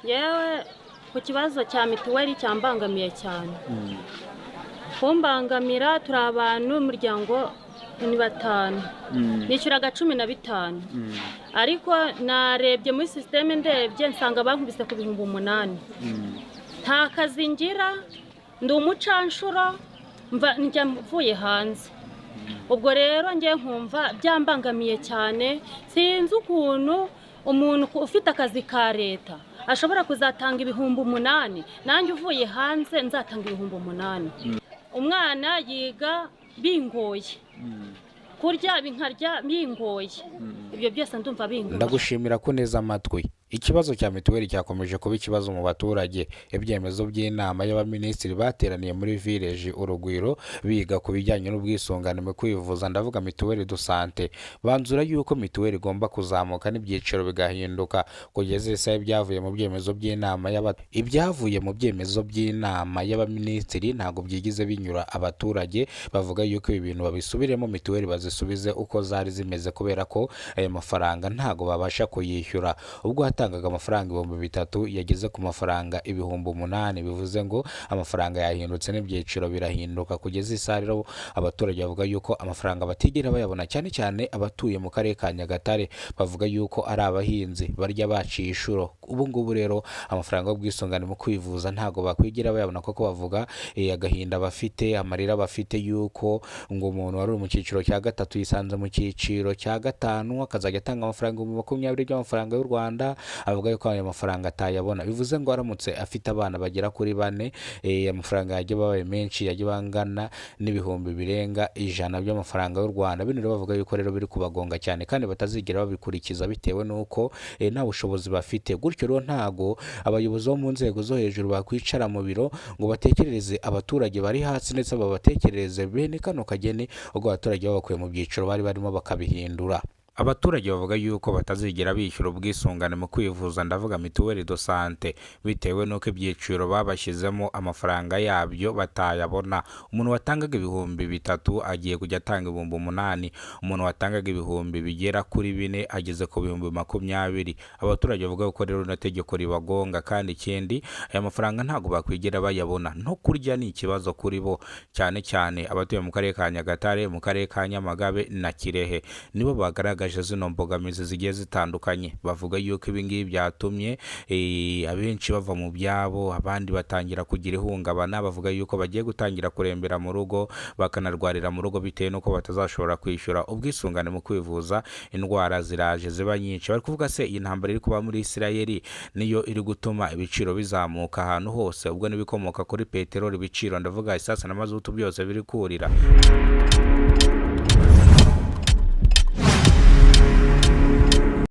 Yewe, ku kibazo cya mituweli cyambangamiye cyane. Kumbangamira, turi abantu umuryango ni batanu, nishyuraga 15, ariko narebye muri système, ndebye nsanga bankubise ku 8000. Nta kazi ngira, ndi umucanshuro, mva njya mvuye hanze. Ubwo rero njye nkumva byambangamiye cyane. Sinzi ukuntu umuntu ufite akazi ka leta ashobora kuzatanga 8000, nanjye uvuye hanze nzatanga 8000. Umwana yiga bingoye, kurya nkarya bingoye, ibyo byose ndumva bingoye. Ndagushimira ko neza amatwi. Ikibazo cya mituweli cyakomeje kuba ikibazo mu baturage. Ibyemezo by'inama y'abaminisitiri bateraniye muri Village Urugwiro biga ku bijyanye n'ubwisungane mu kwivuza, ndavuga mutuelle de santé, banzura yuko mituweli igomba kuzamuka n'ibyiciro bigahinduka. Kugeza isaha, ibyavuye mu byemezo by'inama y'abaminisitiri ntabwo byigize binyura abaturage. Bavuga yuko ibi bintu babisubiremo, mituweli bazisubize uko zari zimeze, kubera ko aya mafaranga ntabwo babasha kuyishyura. Ubwo yatangaga amafaranga 3000, yageze ku mafaranga 8000, bivuze ngo amafaranga yahindutse n'ibyiciro birahinduka. Kugeza isaha rero, abaturage bavuga yuko amafaranga batigera bayabona, cyane cyane abatuye mu karere ka Nyagatare. Bavuga yuko ari abahinzi barya baciye inshuro. Ubu ngubu rero amafaranga y'ubwisungane mu kwivuza ntabwo bakwigira bayabona, kuko bavuga agahinda bafite, amarira bafite, yuko ngo umuntu wari uri mu cyiciro cya gatatu yisanze mu cyiciro cya gatanu, akazajya atanga amafaranga 20,000 by'amafaranga y'u Rwanda. Avuga yuko ayo mafaranga atayabona. Bivuze ngo aramutse afite abana bagera kuri bane, amafaranga yajya abaye menshi, yajya bangana n'ibihumbi birenga 100 by'amafaranga y'u Rwanda. Bino rero bavuga yuko rero biri kubagonga cyane kandi batazigera babikurikiza, bitewe n'uko nta bushobozi bafite. Gutyo rero ntago abayobozi bo mu nzego zo hejuru bakwicara mu biro ngo batekerereze abaturage bari hasi, ndetse babatekerereze bene kano kageni, ubwo abaturage babakuye mu byiciro bari barimo bakabihindura. Abaturage bavuga yuko batazigera bishyura ubwisungane mu kwivuza, ndavuga mutuelle de santé, bitewe n'uko ibyiciro babashyizemo amafaranga yabyo batayabona. Umuntu watangaga 3000 agiye kujya atanga 8000. Umuntu watangaga ibihumbi bigera kuri 4 ageze ku 20,000. Abaturage bavuga ko rero rino tegeko ribagonga, kandi ikindi aya mafaranga ntabwo bakwigera bayabona. No kurya ni ikibazo kuri bo, cyane cyane abatuye mu karere ka Nyagatare, mu karere ka Nyamagabe na Kirehe, nibo bagaragaje zino mbogamizi zigiye zitandukanye. Bavuga yuko ibi ngibi byatumye abenshi bava mu byabo, abandi batangira kugira ihungabana. Bavuga yuko bagiye gutangira kurembera mu rugo, bakanarwarira mu rugo, bitewe n'uko batazashobora kwishyura ubwisungane mu kwivuza. Indwara ziraje ziba nyinshi. Bari kuvuga se iyi ntambara iri kuba muri Isirayeli niyo iri gutuma ibiciro bizamuka ahantu hose, ubwo n'ibikomoka kuri peteroli ibiciro, ndavuga esanse na mazutu, byose biri kurira.